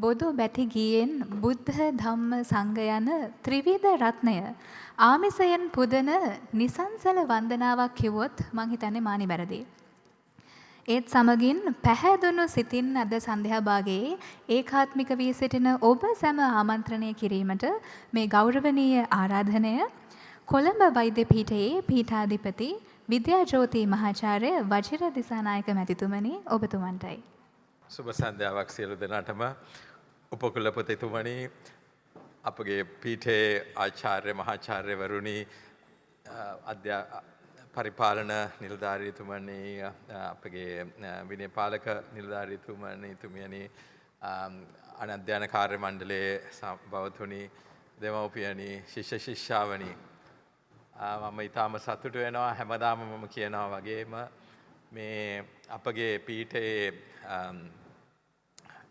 බොදු බැති ගීයෙන් බුද්ධ ධම්ම සංඝ යන ත්‍රිවිධ රත්නය ආමිසයෙන් පුදන නිසංසල වන්දනාවක් කිව්වොත් මං හිතන්නේ මා නිවැරදි. ඒත් සමගින් පැහැදුණු සිතින් අද සන්ධ්‍යා භාගයේ ඒකාත්මික වී සිටින ඔබ සැම ආමන්ත්‍රණය කිරීමට මේ ගෞරවනීය ආරාධනය කොළඹ වෛද්‍ය පීඨයේ පීඨාධිපති විද්‍යාජෝති මහාචාර්ය වජිර දිසානායක මැතිතුමනි ඔබතුමන්ටයි. සුබ සන්ධ්‍යාවක් සියලු දෙනාටම. උපකුලපතිතුමනි, අපගේ පීඨයේ ආචාර්ය මහාචාර්යවරුනි, පරිපාලන නිලධාරීතුමනි, අපගේ විනය පාලක නිලධාරීතුමනි, තුමියනි, අනධ්‍යයන කාර්ය මණ්ඩලයේ භවතුනි, දෙමව්පියනි, ශිෂ්‍ය ශිෂ්‍යාවනි, මම ඊටාම සතුටු වෙනවා. හැමදාම මම කියනවා වගේම මේ අපගේ පීඨයේ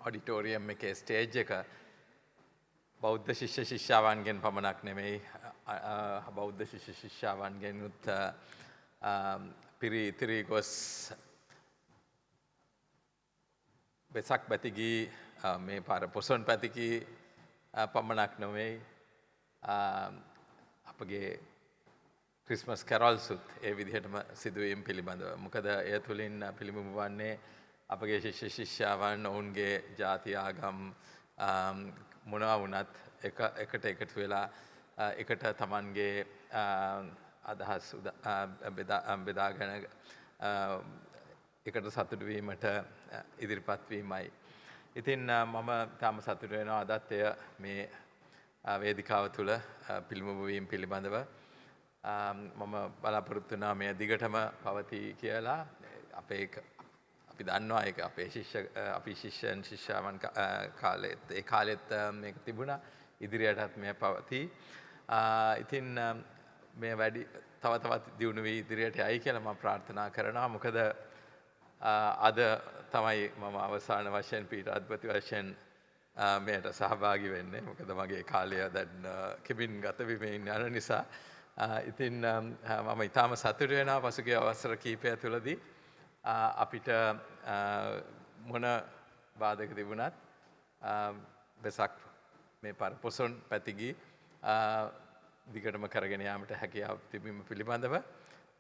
ඔඩිටෝරියම් එකේ ස්ටේජ් එක බෞද්ධ ශිෂ්‍ය ශිෂ්‍යාවන්ගෙන් පමණක් නෙමෙයි, බෞද්ධ ශිෂ්‍ය ශිෂ්‍යාවන්ගෙන් උත් පිරි ඉතිරි ගොස් වෙසක් බැතිගී, මේ පාර පොසොන් පැතිකී පමණක් නෙමෙයි, අපගේ ක්‍රිස්මස් කැරල්සුත් ඒ විදිහටම සිදුවීම් පිළිබඳව. මොකද එය තුළින් පිළිබිඹු වන්නේ අපගේ ශිෂ්‍ය ශිෂ්‍යාවන් ඔවුන්ගේ ජාති ආගම් මොනවා වුණත් එකට එකතු වෙලා එකට තමන්ගේ අදහස් බෙදාගෙන එකට සතුටු වීමට ඉදිරිපත් වීමයි. ඉතින් මම තාම සතුටු වෙනවා අදත් එය මේ වේදිකාව තුළ පිළිබිඹු වීම පිළිබඳව. මම බලාපොරොත්තු වෙනවා මෙය දිගටම පවතී කියලා. අපි දන්නවා ඒක අපේ අපි ශිෂ්‍යයන් ශිෂ්‍යාවන් කාලෙත් ඒ කාලෙත් මේක තිබුණා. ඉදිරියටත් මෙය පවතී. ඉතින් මේ වැඩි තව තවත් දියුණු වී ඉදිරියට යයි කියලා මම ප්‍රාර්ථනා කරනවා. මොකද අද තමයි මම අවසාන වශයෙන් පීඨාධිපති වශයෙන් මෙයට සහභාගී වෙන්නේ. මොකද මගේ කාලය දැන් කෙබින් ගත වීමෙන් යන නිසා. ඉතින් මම ඊටාම සතුටු වෙනවා පසුගිය අවසර කිහිපය තුළදී අපිට මොන බාධක තිබුණත් වෙසක් මේ පාර පොසොන් පැතිගී දිගටම කරගෙන යාමට හැකියාව තිබීම පිළිබඳව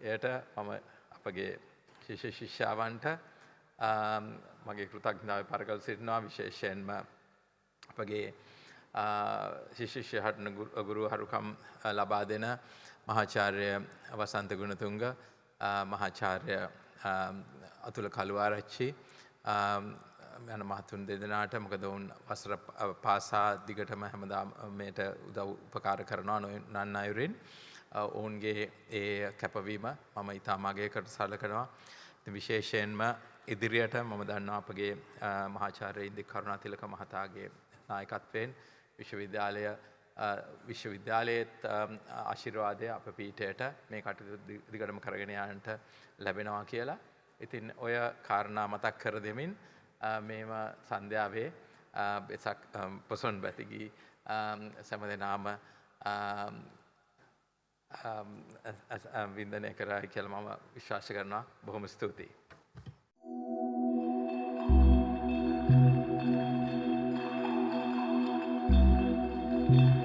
එයට මම අපගේ ශිෂ්‍ය ශිෂ්‍යාවන්ට මගේ කෘතඥතාවය පරකල් සිටිනවා. විශේෂයෙන්ම අපගේ ශිෂ්‍ය ශිෂ්‍යහටන ගුරුහරුකම් ලබා දෙන මහාචාර්ය වසන්ත ගුණතුංග, මහාචාර්ය අතුල කළුආරච්චි යන මහතුන් දෙදෙනාට, මොකද ඔවුන් වසර පාසා දිගටම හැමදාම මේට උදව් උපකාර කරනවා නන් අයුරින්. ඔවුන්ගේ ඒ කැපවීම මම ඉතාම අගය කර සලකනවා. ඉතින් විශේෂයෙන්ම ඉදිරියට මම දන්නවා අපගේ මහාචාර්ය ඉන්දික කරුණාතිලක මහතාගේ නායකත්වයෙන් විශ්වවිද්‍යාලයේත් ආශිර්වාදය අප පීඨයට මේ කටයුතු දිගටම කරගෙන යාන්නට ලැබෙනවා කියලා. ඉතින් ඔය කාරණා මතක් කර දෙමින් මේම සන්ධ්‍යාවේ වෙසක් පොසොන් බැතිගී සෑම දෙනාම වින්දනය කරයි කියලා මම විශ්වාස කරනවා. බොහොම ස්තුතියි. Thank you.